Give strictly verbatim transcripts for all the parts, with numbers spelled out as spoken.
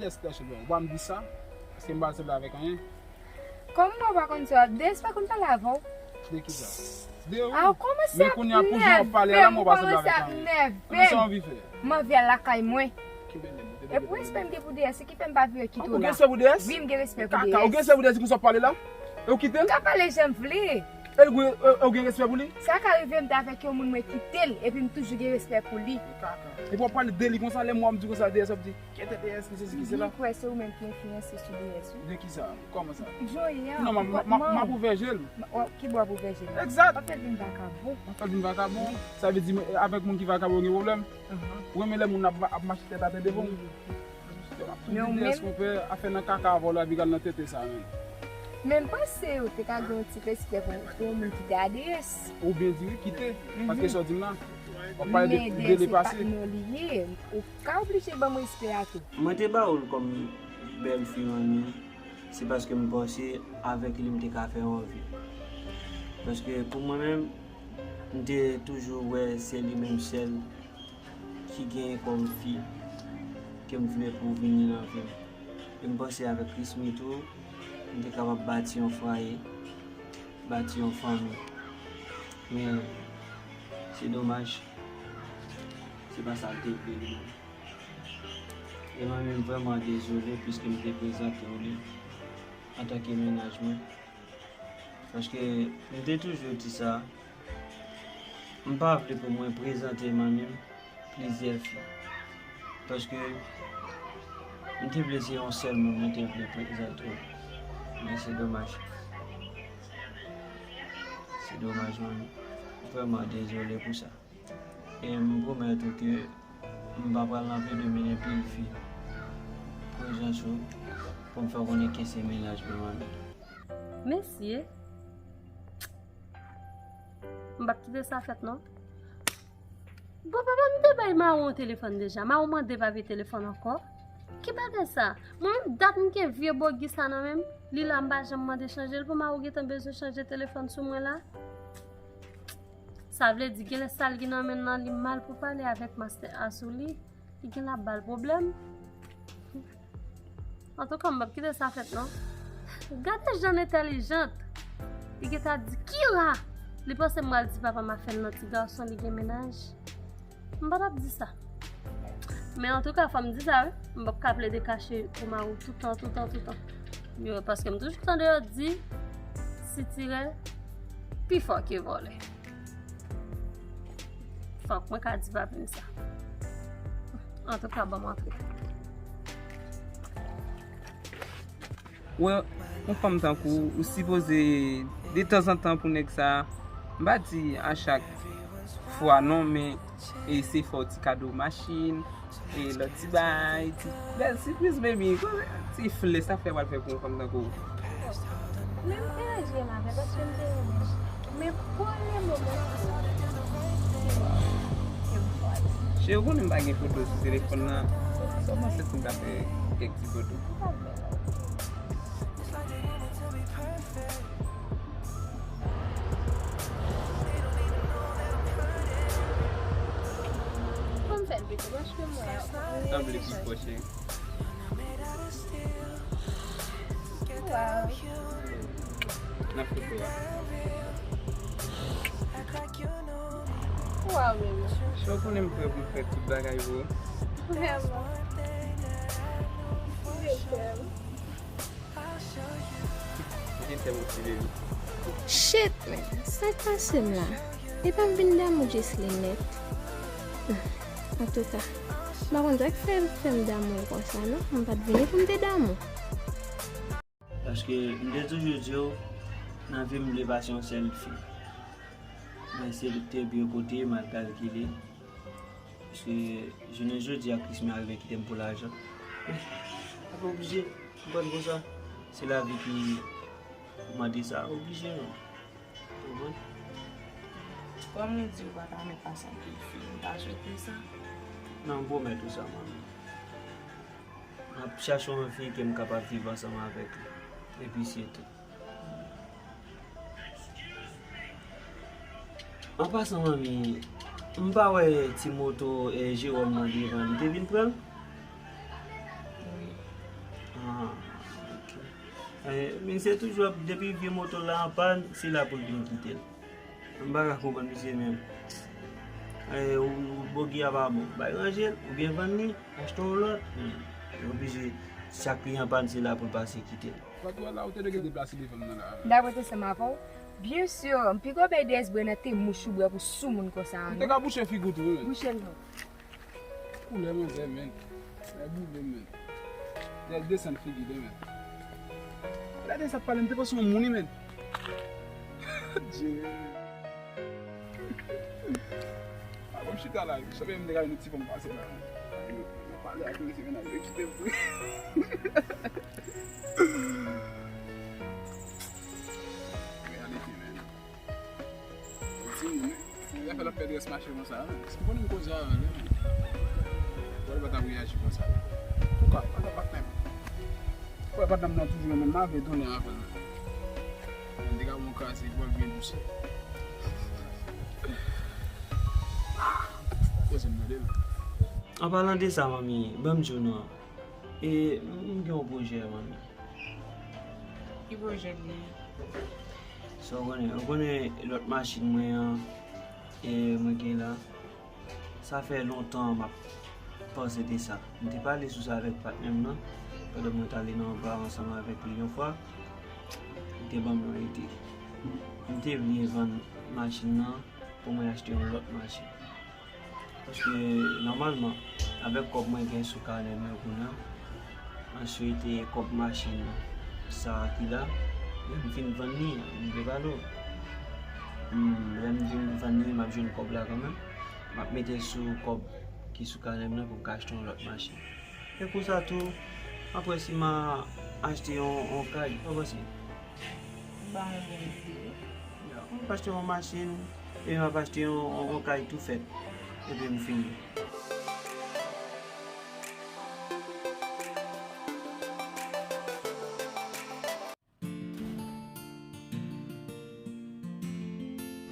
Esther, cheri, ou pa m di sa, paske m pa sanble avèk anyen. Kòman ou pa konn sa w ap di? Esther pa konn pale avè w? De ki sa? De ou? A, ou kòmanse ap nève m, ou kòmanse ap nève m. Kisa w anvi fè? M anvi al lakay mwen. Epi respè m gen pou D S, se ki fè m pa vle kite w la. Ou gen respè pou D S? Wi, m gen respè pou D S. Kaka, ou gen respè pou D S, se konsa w ap pale la? E ou kite l? M ka pale jan m vle. E ou gen respè pou li? Sa ka rive m t avèk yon moun mwen kite l, epi m toujou gen respè pou li. Epi w ap pale de li konsa, lè m wè w ap di konsa D S, w ap di, kite D S, ki sesi, ki sela. M kwè se ou menm ki enfliyanse sou D S wi. De kisa? Kòman sa? Jan w ye a. Non, m ap ouvè je l. Ki bò w ap ouvè je l? Egzat. W ap fè l vin vakabon. W ap fè l vin vakabon. Sa vle di avèk moun ki vakabon ou gen pwoblèm? Ou renmen lè moun ap mache tèt atè devan w? Men ou menm. Afè nan kaka avè w la, epi al nan tete sa menm. Men m panse ou te ka gen yon ti respè pou yon moun ki te a D S. Ou byen di wi, kite. Paske sa w di m la, w ap pale de le pase. Men D S se patnè w li ye. Ou ka oblije ban m respè a tou. Mwen te ba w l kòm bèlfi manmi, se paske m panse avèk li m te ka fè yon vi. Paske pou mwen menm, m te toujou wè se li menm sèl ki genyen kòm fi ke m vle pou vini nan vi m. E m panse avèk Krismi tou, m te kapab bati yon fwaye, bati yon fanmi. Men, se domaj, se pa sa l te vle li menm. E mwen menm vrèman dezole piske m te prezante w li antanke mennaj mwen. Paske m te toujou di sa, m pa vle pou mwen prezante manmi m plizyè fi. Paske m te vle se yon sèl moun mwen te vle prezante w. Men se domaj. Se domaj manmi. Vrèman dezole pou sa. E m pwomèt ou ke m pa pral nan pede men anpil fi prezans ou pou m fè w konnen ke se mennaj mwen manmi. Mesye, m p ap kite sa fèt non. Bon, papa m te bay Mawon telefòn deja. Mawon mande pa vye telefòn ankò. Ki bagay sa? Mwen menm dat m gen vye bogi sa nan men m. Li la m pa janm mande chanje l pou Mawon gentan bezwen chanje telefòn sou mwen la. Sa vle di genlè sa l gen nan men l nan li mal pou pale avèk mastè a sou li. Li genlè ap ba l pwoblèm. Antouka m p ap kite sa fèt non. Gade jan l entèlijant. Li gentan di Kira. Li panse m pral di papa m ap fè l nan ti gason li gen mennaj. M pa t ap di sa. Men antouka fò m di sa wi. M p ap ka plede kache pou Mawon toutan, toutan, toutan. Yo, paske m toujou tande yo di sitirè pi fò ke vòlè. Fòk mwen ka di papi m sa. Antouka ban m antre. Wè, yon fanm tankou ou, ou sipoze detanzantan pou nèg sa. M pa di a chak fwa non, men e se fè w ti kado machin, e lòt ti bay, ti bèl sipriz baby. Ti flè sa fè pral fè pou yon fanm tankou ou. Men m enrejistrem avè paske m te renmen. Men pou le moman, se mwen ke m chwazi. Cheri, ou konnen m pa gen foto sou telefòn nan. Sèlman se pou m ta fè kèk ti foto. Ban m fè l pito paske m wè. Sanble pi fò, cheri. Waw. Nan foto a. Waw, bebe. Cheri, ou konnen m prè pou m fè tout bagay pou ou. Vrèman. Je t'aime. Shit, man. Sa k pase m la? Epa m vin damou Jesly nèt. Antouka, m pa konn sa k fè l fè m damou l konsa non. M pa t vini pou m te damou. Paske m te toujou di w, nan vi m m vle pase yon sèl fi. Men se li k te byen kote, mal kalkile. Paske jounen jodi a Krismi arive kite m pou lajan. Apa oblije konprann konsa. Se lavi ki mande sa, oblije non. Ou konprann? Kòm ou di ou pa ka met ansanm tout fi, m ta swete sa. Non, m pwomèt ou sa, manmi. M ap chache yon fi ke m kapab viv ansanm avèk li. Epi se tou. An pasan, manmi, m pa wè ti moto, eh, Jewòm nan devan, li te vin pran l? Wi. Eh, men se toujou ap, depi vye moto la an pàn, se la pou l vin kite l. M pa ka konprann misye menm. Eh, ou, ou bogi a pa bon, bay ranje l, oubyen vann li, achte yon lòt. Hmm. Li oblije, chak kliyan pàn, se la pou l pase kite l. Patwon la, ou te dwe gen deplase devan m nan la. M ta pote ansanm avè w. Byen si, m piko bay D S Brand nan te mouch ou bwè pou sou moun konsa a, non. Ou te ka bouche figi w tou, wi, men. Bouche l non. Koulè manzè, men. Lè boule, men. Lè desann figi de, men. Lè desann pale, m te panse yon moun, men. Dye. A, bon, m chita la, wi. Chapè m te ka yon ti fanm pase la, men. Mwen pale ak misye, men, ap kite m vre. Reyalite, men. Yon timoun, wi. Yon afè l ap fè dwès mache konsa, wi. Si konnen m koze avè l, wi. Wè l pa t ap reyaji konsa. Antouka, pa t ap bat menm. Wè patnè m nan toujou renmen m, m ap tounen avè l. M te ka bon kraze, pou l byen douse. Koze m tande, wi. An palan de sa, manmi, ban m di w non. E, m gen yon pwojè, manmi. Ki pwojè l genyen? Sa w konnen, ou konnen lòt machin mwen an, e mwen gen la. Sa fè lontan m ap panse de sa. M te pale sou sa avèk patnè m nan, pandan mwen t ale nan bar ansanm avèk li yon fwa. Li te ban m yon ide. M te vle vann machin nan pou mwen achte yon lòt machin. Paske, nòmalman, avèk kòb mwen gen sou kanè m yo kounye a, answit, e, kòb machin sa a ki la, lè m fin vann li, m vle pale w. Hmm, lè m fin vann li, m ap jwenn kòb la kanmenm. M ap mete l sou kòb ki sou kanè m nan pou m ka achte yon lòt machin. E konsa tou, apre si m a achte yon, yon kay, ou panse? Ba yon bon ide, wi. Ya, m ap achte yon machin, epi m ap achte yon, yon, yon kay tou fèt. Epi m fini.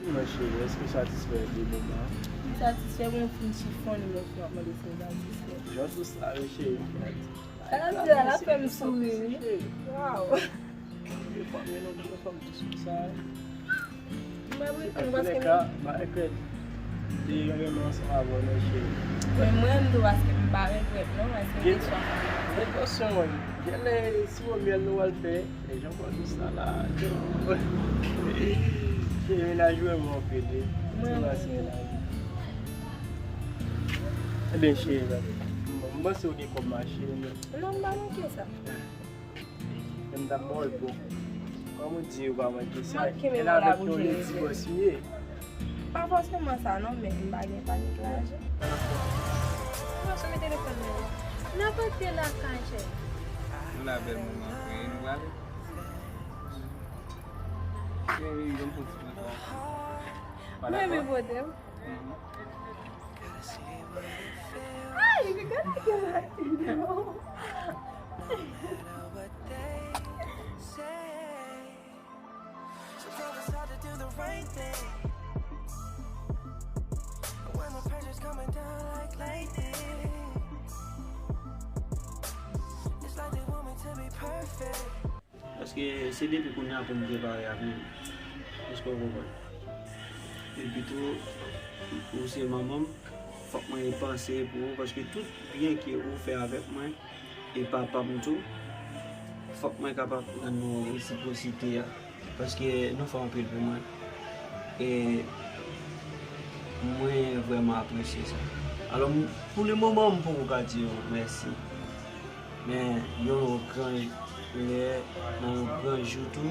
Sinon, cheri, èske w satisfè de moman an? M satisfè, bon, m fin chifonnen, men si w ap mande si m satisfè. Jan w sou sa, wi, cheri. Sa l ap di la, l ap fè m souri, wi. Waw. Mwen pa regrèt non, paske m te renmen ansanm avè w, non, cheri. Men mwen menm tou, paske m pa regrèt non, paske m te chwazi. Gen entansyon, wi. Genlè, siwo myèl nou pral fè, e jan w pral di sa la, cheri, menaj ou renmen w anpil, wi. Mwen tou, paske menaj ou. Ebyen, cheri, m panse w gen kòb mache, men. Non, m pa manke sa. Men m t ap ba w l bon. Kòman w di ou pa manke sa? Manke men avèk yon lady boss ou ye. Pa fòseman sa non, men m pa gen panik lajan. Ou pa sonje telefòn mwen. N a pote lakay, chè. Nou la bèl moman, wi, nou prale. Wi, wi, ban m fè yon ti pran sa. Mwen menm pote w. Ay, gade gade. Sometimes it's hard to do the right thing. But when the pressure's coming down like lightning, it's like they want me to be perfect. Paske se depi kounye a pou m prepare avni m. Èske w konprann? Epi tou, ou se manman m, fòk mwen panse pou ou, paske tout byen ke ou fè avèk mwen, e papa m tou, fòk mwen kapab rann nou resipwosite a, paske nou fè anpil pou mwen. E mwen vrèman apresye sa. Alò, m, pou le moman, m poko ka di w mèsi. Men yon gran lè, nan yon gran jou tou,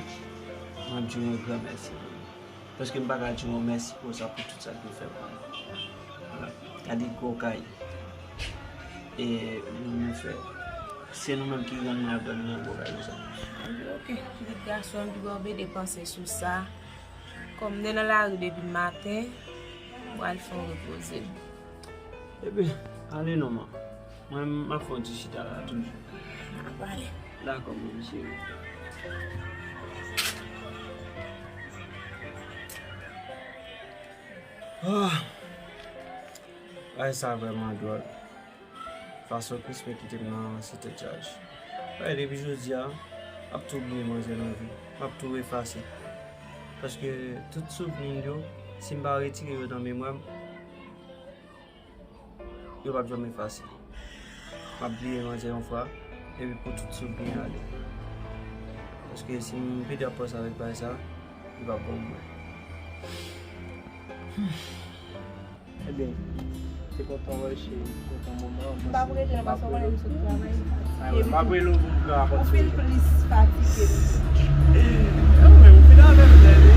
m ap di w yon gran mèsi. Paske m pa ka di w yon mèsi konsa pou tout sa ke w fè pou mwen. Vwala. Gade gwo kay. E nou, nou fè. Se nou menm ki rann mwen ap dòmi nan gwo kay konsa. Ok, pitit gason an, m poko depanse sou sa. Kòm m te nan lari depi maten, m pral fè yon repoze m. Ebyen, ale non, man. Mwen, m ap fè yon ti chita la toujou. N a pale. Dakò, bebe cheri. Ah! Bagay sa vrèman dwòl. Fason Krispe kite m nan se tèt chaje. Bagay depi jodi a, M ap tou bliye manzè nan vi. M ap tou efase. Paske tout souvni m yo, si m pa retire yo nan memwa m, yo p ap janm efase. M ap bliye manzè yon fwa, epi pou tout souvni ale. Paske si m pede ap panse avèk bagay sa, li p ap bon pou mwen. Ebyen, te kontan wè cheri, kontan moman. M p ap rete non, paske w konnen m sot travay, m fatige. M ap rele w pou m pran rapò. Ou fin plis fatige. Ou menm, ou fin avè m, bebe.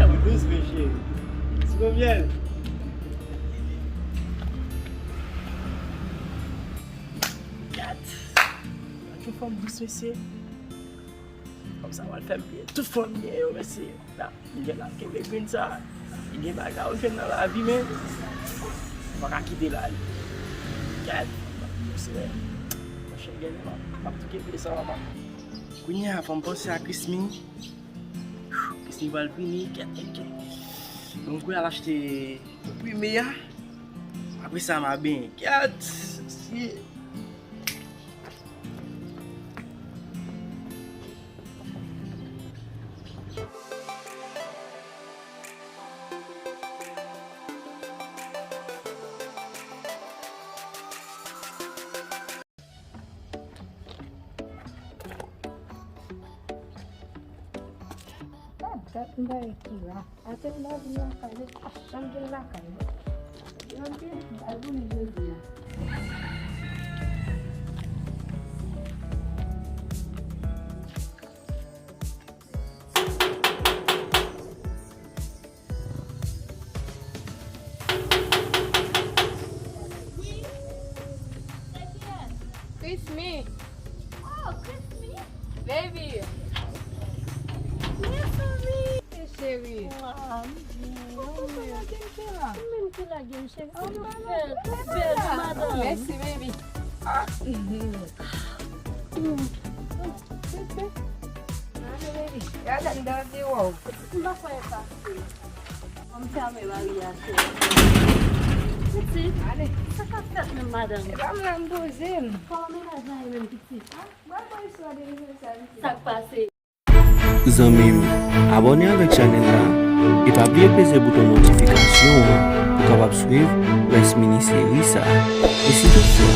Ou dous, men cheri. Ti gwo myèl. Gad. Gad yon fanm dous, mesye. Fanm sa pral fè m bliye tout fanm m ye yo, mesye. Li gen la kenbe grenn sa. Li gen bagay ou jwenn nan lavi, men ou pa ka kite l ale. Gad, monchè, monchè, gen lè m ap, m ap tou kenbe sa, papa. Kounye a, fò m panse a Krismi. Krismi pral vini, kèt, kèt, kèt. Donk, wi, al achte konprime a. Apre sa, m a benyen. Kèt, si. Sa dat m pa wè Kira. Atè m pa vin lakay li, pa janm vin lakay li. Yo di, bay pou li jodi a. Wi. Se kiyès? Krismi. Oh, Krismi. Baby. Mezanmi. Cheri. Mwa, m di, mwen menm. Ou menm ki lage m, cheri. Ou fè, ou bèl, madanm. Mèsi, baby. Ah. Bebe. Ane, baby. Gade m dan viwo. M pa kwè sa. An m fèmen mari a, cheri. Pitit, ane. Sa k ap fèt menm, madanm? E pa m la m poze m. Kòman mennaj la ye menm, pitit? Mwen pran istwa de nou sa, pitit. Sa k pase? Zanmi m, abòne avèk chanèl la e pa bliye peze bouton notifikasyon an pou w kapab swiv rès mini seri sa. E si toutfwa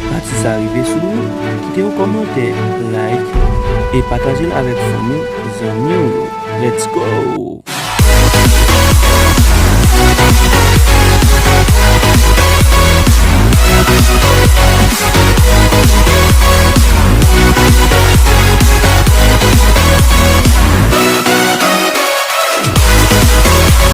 pati sa rive sou ou, kite yon kòmantè, like, e pataje l avèk fanmi w, zanmi w yo. Let's go!